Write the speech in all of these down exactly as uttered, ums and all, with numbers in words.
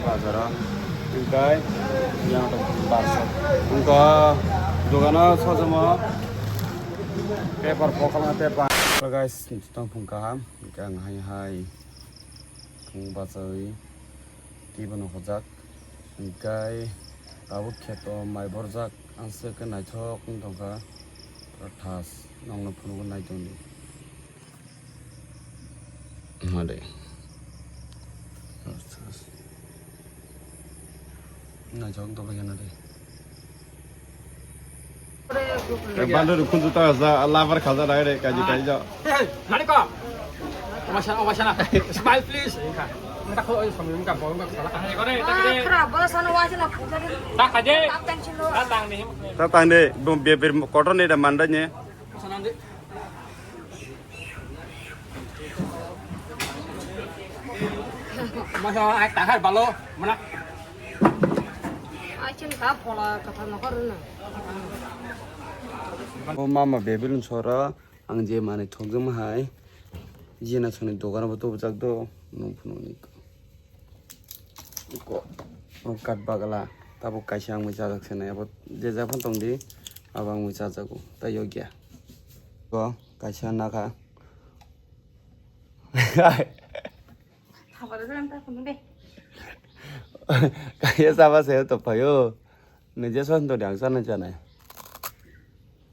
Bazaro. Hingkai yang barso. Hingka dogano sojomo paper pokolna paper. Hello guys, tong phung kaham. Hingka ang hai hai phung bachawi tibono hojak. Hingkai abo kheto mai borjak. Ang se khe naithok wng tongkha. Pura thas. Nongno phunukgo naitongdi. Mare. Naithok tongkha khe nade. Bando rukun juta ja labar khaja nai re kaji kaji ja. Nani ko? Omasana, omasana. Smile please. Engka. Engka ko oi somi engka bo engka sala. Khra bo sana wasi na. Ta khaje. Ta tang ni. Ta tang de. Bom be be kotor ni da manda ni. Sana de. Masa ai ta khai balo mana. Ai chin ka phola ka pha no kor na. O mama bebelun sora ang je mane thokjama hai. Jina soni dogano bo tobjak do nung phunukni. Ko, o kat bagala, tabuk kaisa ang mui chajak se nai, abo je ja phano tong di, abo ang mui chajago, tai yokya. Ko, kaisa nakha. Habare jagan ta phunuk de. Kaisa chaba se to phaio. Nijesa hwn todi ang chana chana.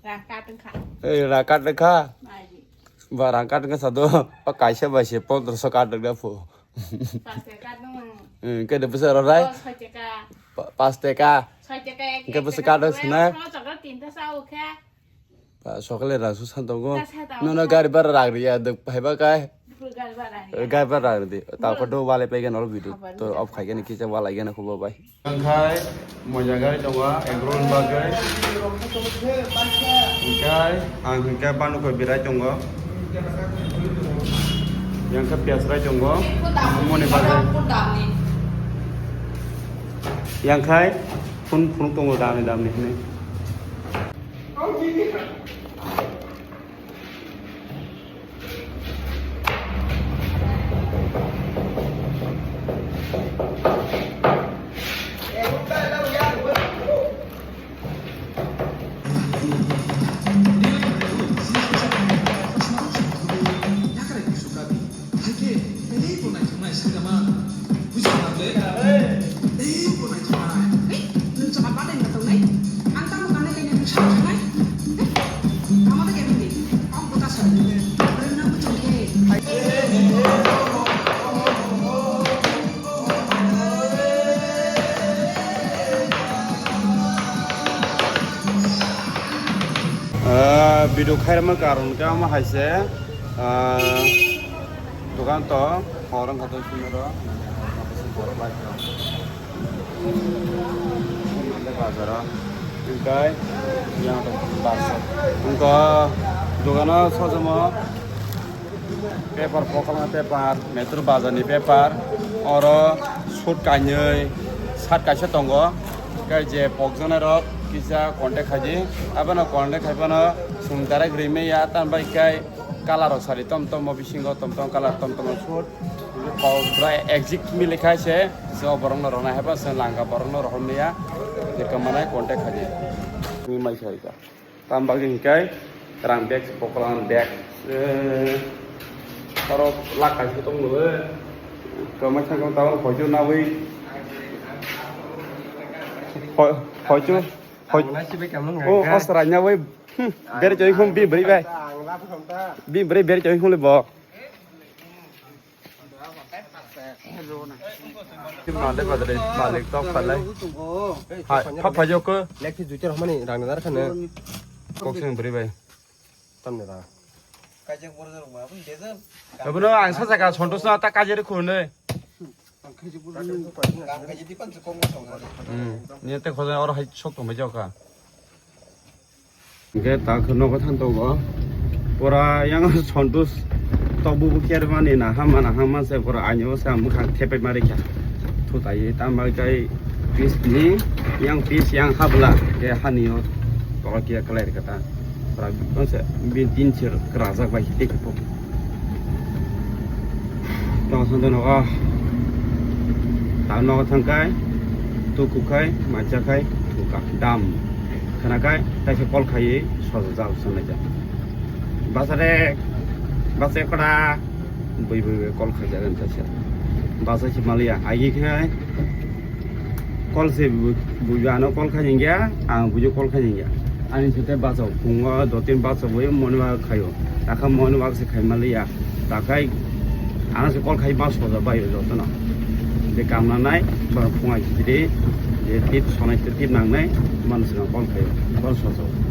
Rang kat wngkha. Ei, rang kat wngkha? Maji. Ba rang kat wngkha sado. O kaisa bai se pondroso kat wngna pho. Pas taka kat wngkha. Hmm, kede bwsa rw rai? Oh, soi taka. Pa-, pas taka. Soi taka ek, hingke ek bwsa taka kat wng soi, sina? Phano chokra tinta sa ukha. Ba, sokole rang su san tongo. Ta sa tongo. Nono gari bara rang riya, dok phaiba kai. Full gari bara riya. Gari bara rang di. Ta ko do wale pegen ol video. Habar to off khai gani kisa wala gani khubo bai. Hingkhai moja gari tongo, egg roll bagwi. Hingkhai ang hingkhai banukoi birai tongo. Yang khe piyas rai tongo. Moni bagwi. Yang khai phun phun tongo damni damni hwnwi. Haikhe teibo naithoknai sakha man. Buji kha le? Teibo naithoknai. Hei, nwng chwla badai naithoknai? Ang tamo kanai kainai nwng sakha nai? Hei, tamo da kemini? Ang kota sa. Rwngna muchung khe. Ah, video khairokma karon khe omo hai se, ah, dogan to hor wngkha to simi ro, borok bai khe. Bazaro, hingkhai yang to bazar. Hingkhe dogano sojamo. Paper, pokolna paper, Metro bazar ni paper, oro suit kainwi, shirt kaisa tongo, tei je pokjaknai rok kisa contact khaidi, abono contact khaiphano chwng direct rimaya, tambai khe colour rok sari tom tom, bisingo tom tom colour tom tom suit, kok bwrai exact milikha se, je borokno rwnai haiba se langka borokno rohormaya, je kwmani contact khaidi, twi mai sai kha. Tam bagwi hinkhe rang bag se pokla bag, eh, oro lak kaisa tong nw, kwmai thang tong tabuk hoichu nawi, hoi-, hoichu, hoi-, o, o srai nawi, hmm, bere choi khum bi bwrwi bai, bi bwrwi bere choi khum le bo. Malik, malik, malik, tok palai. Hai, pha, pha, joko. Lekhi juitar hamani rang nadar khana. Kok sing beri bai. Tamne da. Abono ang sa saka Santosh na ta kajeri khune. Hmm. Ni te khojan oro hai sok tong bai joka. Hingke ta khe nogo thantogo. Pura yang Santosh tok bubu kher mani na hama na hama se pura ani o se ang mwkhang thepai ma rikha. Thutai tama kai piece ni yang piece yang habla ke hani o tokla kia kalai rikha ta. Pura bang se bin tin sir krajak bai hite khe pok. Tong song nogo. Ta nogo thangkai, tuku kai, macha kai, thuka dam. Khana kai, taisa call khai, soja jal sanai ja. Basa re, basa kora, bui bui bui call khai jagan taisa. Basa si malia, agi khai. Call se bu-, bujo ano call khai ningya, ang bujo call khai ningya. Ani sete baso, pungo do tin baso boyo moni wa khayo. Takha moni wa se khai maliya. Takai ano se call khai mas soja bayo jotono. De kamna nai, ba phunga jide, de tip sonai te tip nang nai, man se call khai, call soja.